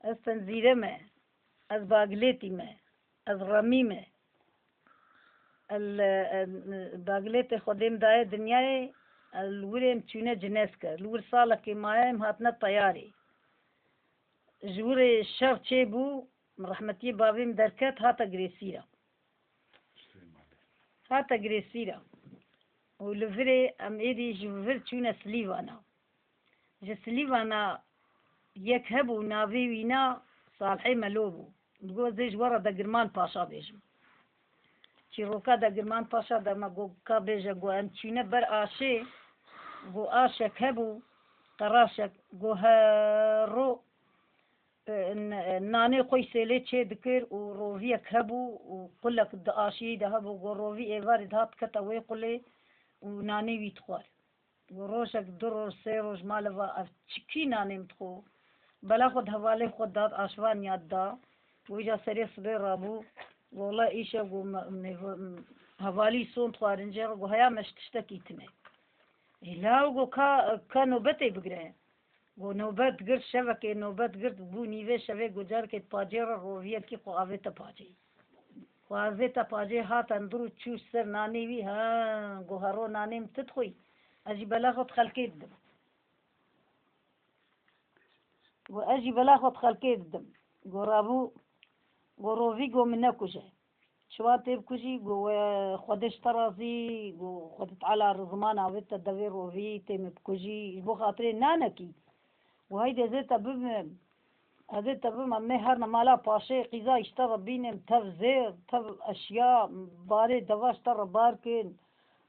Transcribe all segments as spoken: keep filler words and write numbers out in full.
Ez tenzîre me, ez bagilêtî me, ez remî me. El, el, bagilêtê Xwedê min daye dinyayê, el li wir ê em çûne Cinevke. Li wir salekê maye em hatine teyarê. Ji wir ê şer çêbû, min rehmetiyê bavê min derket, hate Girêsîra. Hate Girêsîra. Û li virê em êdî ji vir çûne Silîvana. Ji Silîvana yek hebû, navê wî na Salhê Melo bû. Digot, ez ê ji we re Degirman Paşa bêjim. Çîroka Degirman Paşa de me got, ka bêje, got, em çûne ber aşê, got, aşek hebû, qeraşek, got, hero, e, n-, nanê xwe sêlê çê dikir û roviyek hebû û qulek di aşiyê de hebû, got, rovî êvarê dihat dikete wê qulê û nanê wî dixwar. Got, rojek, du roj, sê roj male va, ev çikî nanê min dixwe? Bela xwe di hevalê xwe dat, aşvan ya da. Wêca serê sibê rabû. Got, wela îşev, got, me, me, hevalî son dixwarin jê re, got, heya me ji tiştekî tune. Ê law, got, ka, ka nobetê bigire. Got, nobet girt, şevekê nobet girt, bû nîvê şevê, got, carekê di pacê re roviyekî xwe avête pacê. Xwe avête pacê, hate hundir û çû ser nanê wî, ha, got, hero nanê min tu dixwî? Ez jî bela xwe di xelkê didim. Got, ez jî bela xwe di xelkê didim. Got, rabû, got, rovî, got, min nekuje. Çiwa tê bikujî? Got, we Xwedê ji te razî, got, Xwedê Teala rizman avête devê rovî, tê min bikujî, ji bo xatirê nanekî. Got, heydê ez ê te bibim, ez ê te bibim, em ê herine mala paşê, qîza îşte re bînim, tev zêr, tev eşya, barê deva ji te re bar kin.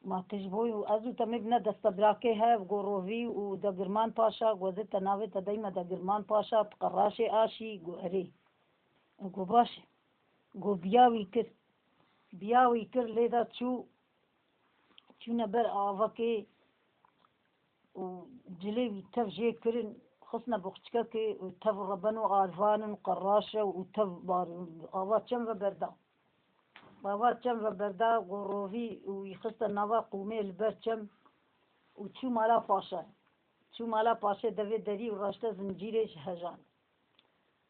Ma tu ji bo ez û te mê bine destebirakê hev, got, rovî û Degirman Paşa, got, ez ê te navê te deyme Degirman Paşa, tu qeraşê aşî, got, erê. Got, baş e. Got, biya wî kir. Biya wî kir, lê de çû, çûne ber avakê û cilê wî tev jê kirin, xistine boxçikekê û tev reben û arvan in, qeraş e û tev bar, ava çem ve berda. Ava çem ve berda, got, rovî û wî xiste nava qûmê li ber çem û çû mala paşa. Çû mala paşê devê derî û raşte zincîrê ji hejan.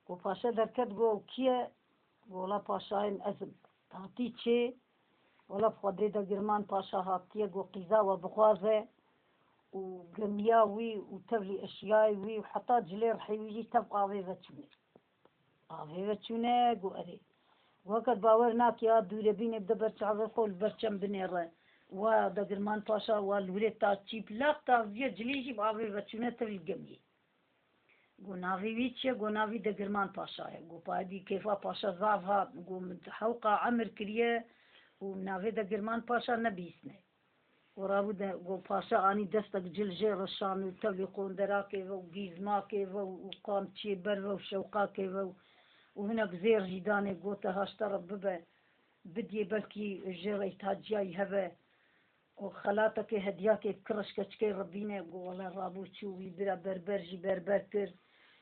Got, paşa derket, got, kî ye? Got, wela paşayê min ez im. Hatî çê? Wela bi Xwedê Degirman Paşa hatiye, got, qîza we bixwaze û gemiya wî û tevlî eşyayê wî û heta cilê rihê wî jî tev avê ve çûne. Avê ve çûne, got, erê. Got, weke bawer nakî, ya dûrebînê bide ber çavê xwe, li ber çem binêre. Wa Degirman Paşa, wa li wirê ta çîplaq taziye, cilê jî bi avê ve çûne tevlî gemiyê. Got, navê wî çi ye? Got, navî Degirman Paşa ye. Got, pa dî kêfa paşa zaf hat. Got, min hewqa emir kiriye û navê Degirman Paşa nebîsne. Got, rabû de, got, paşa anî destek cil jê re şan û tevlî qonderakê ve û gîzmakê ve û qamçiyê ber ve û şewqakê ve û, û hinek zêr jî danê, gote, haşte re bibe, bidiyê belkî jê re îhtaciyayî hebe. Û xelatekê hediyakê bi kirişkeçikê re bîne, got, wele rabû çû, wî bira berber jî berber kir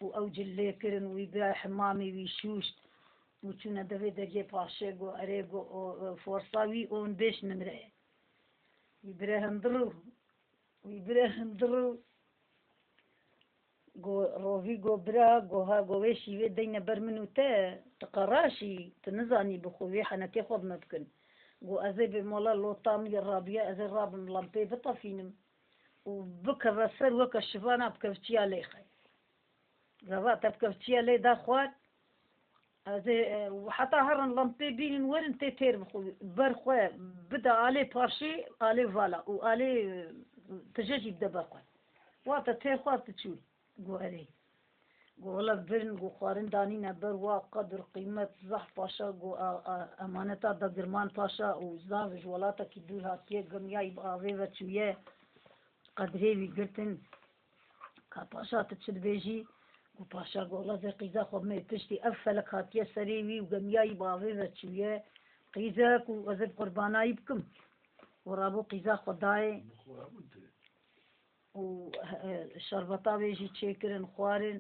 û ew cil lê kirin û wî bira hemamê wî şûşt û çûne devê deriyê paşê, got, erê, got, o, o, forsa wî on beş nimre ye. Wî bire hundir û, wî bire hundir û Go, rovî go, bira, go, ha, go, wê şîvê deyne ber min û te, tu qeraş î, tu nizanî bi xwe wê henekê xwe bi me bikin. Go, ez ê bêm wela lota min ya rabiye, ez ê rabim lempê bitefînim û bikeve ser weke şivana bi kevçiya lê xe. Gava te bi kevçiya lê da xwar, ez ê, e, heta herin lempê bînin werin tê têr bixwe, ber xwe bide alê paşê, alê vala û alê, e, tije jî bide ber xwe. Wate têr xwar tu çûyî. Go, erê. Go, wele birin, go, xwarin danîne ber wa, qedir qîmet zehf paşa, go, a, a, emaneta Degirman Paşa û zaf ji welatekî dûr hatiye, gemiyayî bi avê ve çûye, qedirê wî girtin. Ka paşa tu çi dibêjî? Go, paşa, go, wele zê qîza xwe bimê piştî ev felek hatiye serê wî û gemiyayî bi avê ve çûye. Qîzek û ez ê bi qurbanayî bikim. Û rabû qîza xwe dayê. Û, e, şerbeta wê jî çêkirin, xwarin.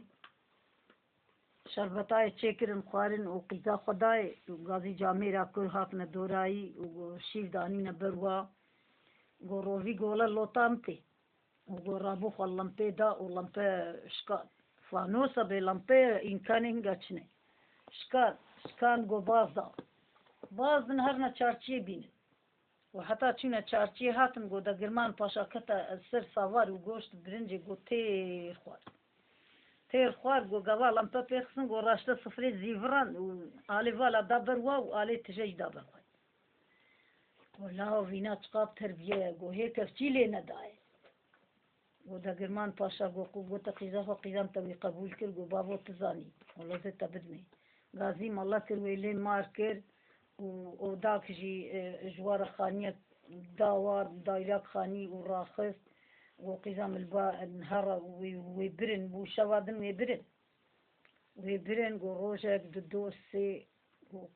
Şerbeta wê çêkirin, xwarin û qîza xwe dayê û gazî camêra kur hatine dorayî û go şîv danîne ber wa. Go rovî gole lota min tê. Û go rabû xwe lempê da û lempe şika Fanosa bê lempeyê îmkanê hinga çine. Şikan, şikan go baz da. Baz din herine çarçiyê bînin. Û heta çûne çarçiyê hatin go Degirman Paşa kete ser savar û goşt birincê go têr xwar. Têr xwar go gava lempe pê xistin go raşte sifrê zîviran û alê vala da ber wa û alê tije jî da ber xwe. Go lawo vîna çiqap terbiye ye, go hê kevçî lê nedaye. Go Degirman Paşa go qû gote qîza xwe, qîzan te wî qebûl kir, go bavo tu zanî, wela zê te bidimê. Gazî mala kir wê lê mar kir û odak jî, e, ji wa re xaniyek da wa, dayrak xanî û raxist. Go qîza min li ba, e, hera wê, wê birin, bû şeva din wê birin. Wê birin, go rojek, du, do, sê, go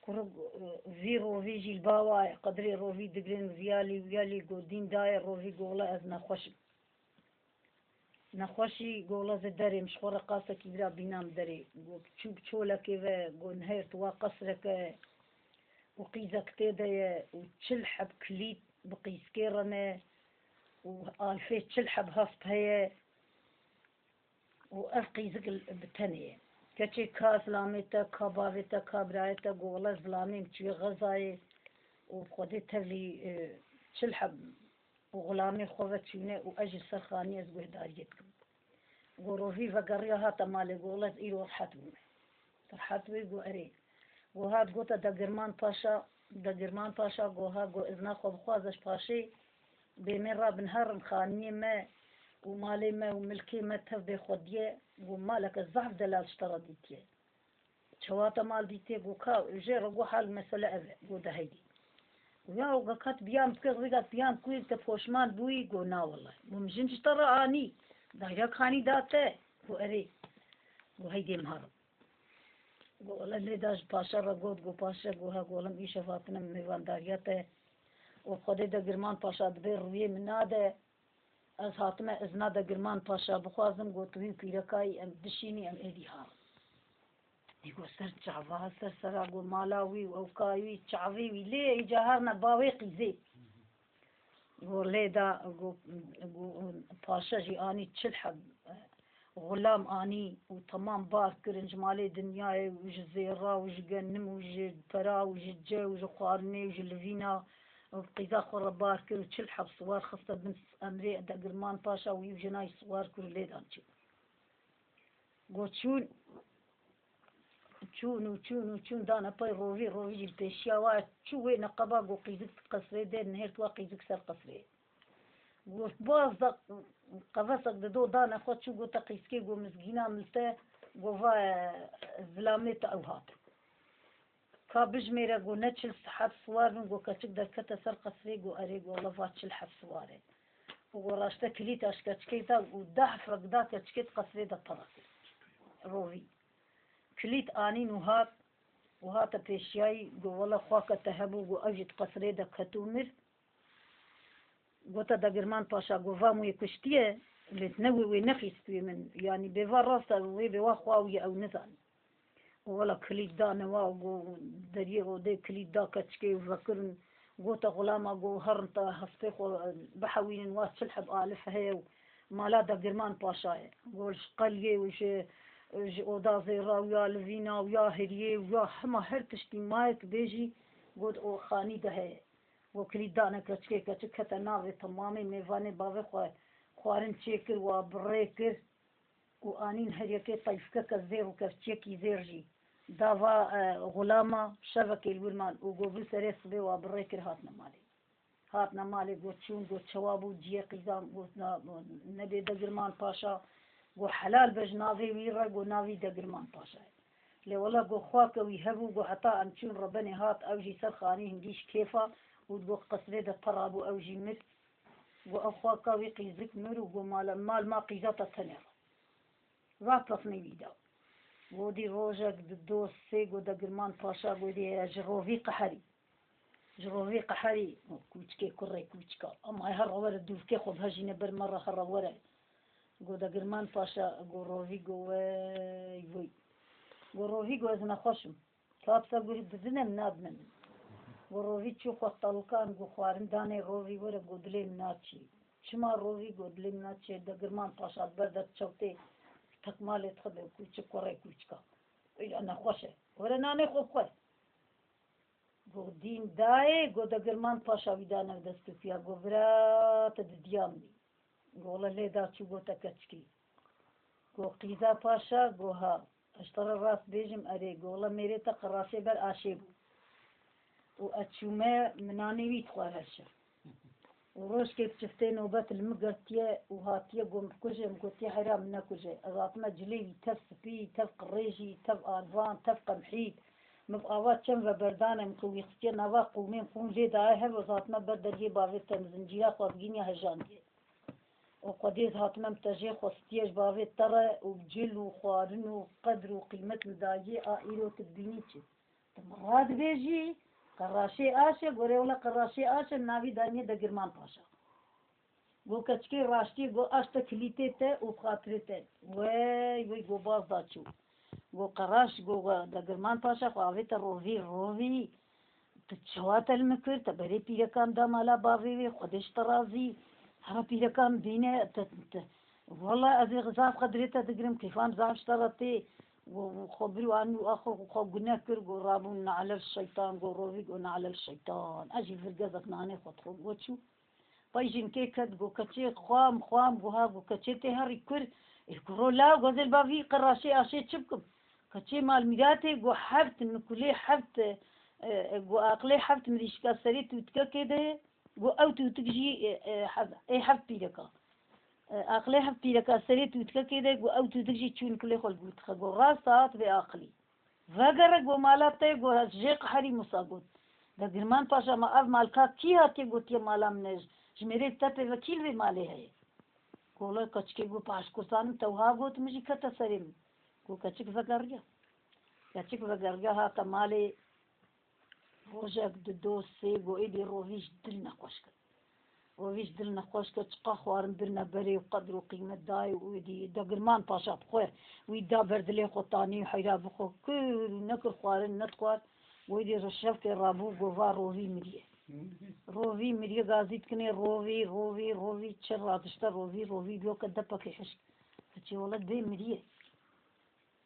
kurik, e, vî rovî jî li ba wa ye. Qedrê rovî digirin, viyalî, wiyalî, go dîn daye rovî, go wela ez nexweş im. Nexweşî, go wela zê derê min ji xwe re qasekî bira bîna min derê. Go çû bi çolekê ve, go nihêrt wa qesreke û qîzek tê de ye û çil heb kilît bi qîzkê re ne û alfê çil heb hesp heye. Û ev qîzik li, bi tenê ye. Keçê ka zilamê te, ka bavê te, ka birayê te, go wela zilamê min çûye Xezayê û bi Xwedê tevlî, e, çil heb û xulamê xwe ve çûne û ez ji ser xaniyê ez guhdariyê dikim. Go rovî vegeriya hate malê, go wela ez îro rehet bûme. Rehet bû, go erê. Go hat gote Degirman Paşa, Degirman Paşa go ha, go izna xwe bixwaze ji paşê bê me rabin herin xaniyê me û malê me û milkê me tev bê xwediyê, go maleke zehf delal ji te re dîtiye. Çawa te mal dîtiye? Go ka, jê re go hal mesele ev e. Go de heydî. Go ya, go ka tu biyan bike, rêga tu biyan bikuyê te poşman bûyî? Go na wele. Go min jin ji te re anî. Dayrak hanî da te. Go erê. Go heydê em herin. Go wele lê da ji paşa re got, go paşa go ha, go wele em îşev hatine mêvandariya te. Û Xwedê Degirman Paşa dibê rûyê min nade. Ez hatime izna Degirman Paşa bixwazim, go tu wî û pîrekayî em bişînî, em êdî herin. Î go ser çava, ser sera go mala wî û ewka wî, çavê wî lê îca herine bawê qîzê. Go lê da, go, go paşa jî anî çil heb, e, xulam anî û temam bar kirin ji malê dinyayê û ji zêra û ji genim û ji pera û ji ce û ji xwarinê û ji livîna û qîza xwe re bar kir û çil heb siwar xiste bin emrê Degirman Paşa û wî û jina wî siwar kir û lê dan çû. Go çûn, çûn û çûn û çûn dane pey rovî, rovî jî li pêşiya wa çû wê neqeba go qîzik di qesrê de, nihêrt wa qîzik ser qesrê. Go baz da qevesek dido dane xwe çû, gote qîzkê go mizgîna min li te, go va zilamê te ew hat. Ka bijmêre go ne çil sihet siwar bin, go keçik derkete ser qesrê, go erê, go wele va çil heb siwar e. Û go raşte kilîta ji keçikê da û deh hefrek da keçikê di qesrê de pere kir. Rovî. Kilît anîn û hat û hate pêşiyayî, go wele xwake te hebû, go ev jî di qesrê de ket û mir. Gote Degirman Paşa, go va mûyê kuştiye, lê ne wê, wê nexîst wê min. Yanî bê va rast e, wê bê wa xwa wî ye, ew nizanî. Û wela kilît dane wa, go deriyê odê kilît da keçikê û vekirin. Gote xulama, go herin te hespê xwe bihewînin, wa çil heb alif heye û mala Degirman Paşa ye. Go ji qeliyê û ji, ji oda zêra û ya livîna û ya hiriyê û ya hema her tiştî mayek bê jî, got o xanî de heye. Go kilît dane keçikê, keçik kete navê temamê mêvanê bavê xwe xwarin çêkir, wa bi rê kir û anîn her yekê teyfkeke zêr û kevçiyekî zêr jî da va, e, xulama, şevekê li wir man û go bi serê sibê wa bi rê kir hatine malê. Hatine malê, go çûn, go çawa bû ciyê qîzan, go na, nebê Degirman Paşa, go helal be ji navê wî re, go navî Degirman Paşa ye. Lê wele go xwake wî hebû, go heta em çûn rebenê hat, ew jî ser xanî hingî ji kêfa û go qesrê de pera bû, ew jî mir. Go ev xwaka wî qîzik mir û go mala, mal ma qîza te tenê re. Va pefnê wî da. Go dî rojek di do sê go Degirman Paşa go dê ji rovî qeherî. Ji rovî qeherî, kûçikê kurê kûçika. Ama her re were dûvkê xwe bihejîne ber me re, her re were. Go Degirman Paşa, go rovî go wey wey. Go rovî go ez nexweş im. Ka tu ser guhê didine min nadine min. Go rovî çû xwe telikan, go xwarin danê rovî were, go dilê min naçî. Çima rovî, go dilê min naçê, Degirman Paşa di ber de çewtê Tek malê dixe be kûçik, kurê kûçika. Îja nexweş e. Were nanê xwe bixwe. Go dîn dayê, go Degirman Paşa wî dane dest û piya, go vira te didiya min. Go wele lê da çû, go te keçikî. Go Qîza Paşa, go ha. Ez ji te re rast bêjim, erê, go wele mêrê te qeraşê ber aşê bû. Û ez çûme, min nanê wî dixwar her şev. Û rojkê bi çiftê nobet li min girtiye û hatiye, go min bikuje, min gotiye heyra min nekuje. Ez hatime cilê wî tev spî, tev qirêjî, tev alvan, tev qemhî. Min bi ava çem ve berdane, min ku wî xistiye nava qûmê, min xûn lê daye hev, ez hatime ber dergê bavê te, min zincîra xwe bi gîniya hejandiye. Û xwedê ez hatime, min tejê xwe stiye ji bavê te re û bi cil û xwarin û qedr û qîmet min daye, a îro tu dibînî çi? Tu min radibêjî, qeraşê aş e, gorê wele qeraşê aş e, navî daniye Degirman Paşa. Go keçikê raştî, go aş te kilîtê te û bi xatirê te. Wey, wey, go baz da çû. Go qeraş, go, go Degirman Paşa, xwe avête rovî, rovî. Tu çawa te li min kir? Te berê pîrekan da mala bavê wê, Xwedê ji te razî. Hema pîrekan bîne, te, te. Wela ez ê zaf qedrê te digirim, kêfa min zaf ji te re tê. Go, go xwe bir û anû axir xwe gune kir, go rabû ne'lel şeytan, go rovî, go ne'lel şeytan. Ez jî vir gezek nanê xwe dixwim, go çû. Pey jinkê ket, go keçê xwam, xwam, go ha, go keçê tê herî kur. Ê kuro la, go zêl ba vî qeraşê aşê çi bikim? Keçê mal mîratê, go heft nikulê heft, e, e, go aqilê heft mirîşka serê tûtikekê de, go ew tûtik jî, e, e, heft, ê heft pîreka. E, aqilê heft pîreka serê tûtikekê de, go ew tûtik jî çû nikulê xwe li gû dixe. Go rast hat vê aqilî. Vegere go mala te, go ez jê qeherîm wisa got. Degirman Paşa, ma ev malka kî hatiye gotiye mala min e? Ji mêrê te pê ve kî li vê malê heye? Go wele keçikê go paşkursanim te wiha got, min jî kete serê min. Go keçik vegeriya. Keçik vegeriya hate malê, rojek, du, do, sê, go êdî rovî ji dil nexweş kir. Rovî ji dil nexweş kir, çiqa xwarin birine berê û qedr û qîmet dayê û êdî Degirman Paşa bi xwe wî da ber dilê xwe tanî û heyra bi xwe kir û nekir, xwarin nedixwar. Go êdî şevkê rabû, go va rovî miriye. Rovî miriye, gazî dikinê rovî, rovî, rovî, çi radişte rovî, rovî biyo ke depekê hişk. Diçê wele dê miriye.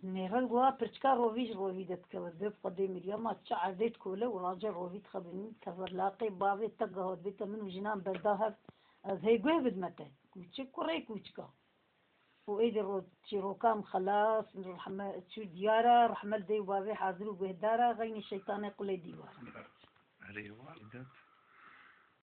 Mêrik wa pirçika rovî ji rovî de dikeve. Dê bi Xwedê miriya ma çi erdê dikole û race rovî dixebin. Teverlaqê bavê te gahot bê te min û jinan berda hev. Ez hê guh bidime te. Kûçik kurê kûçika. Û êdî ro-, çîroka min xelas, rehme-, çû diyara, rehme li dê û bavê hazir û guhdara, xeynî şeytanê qulê dîwar. Erê walidet.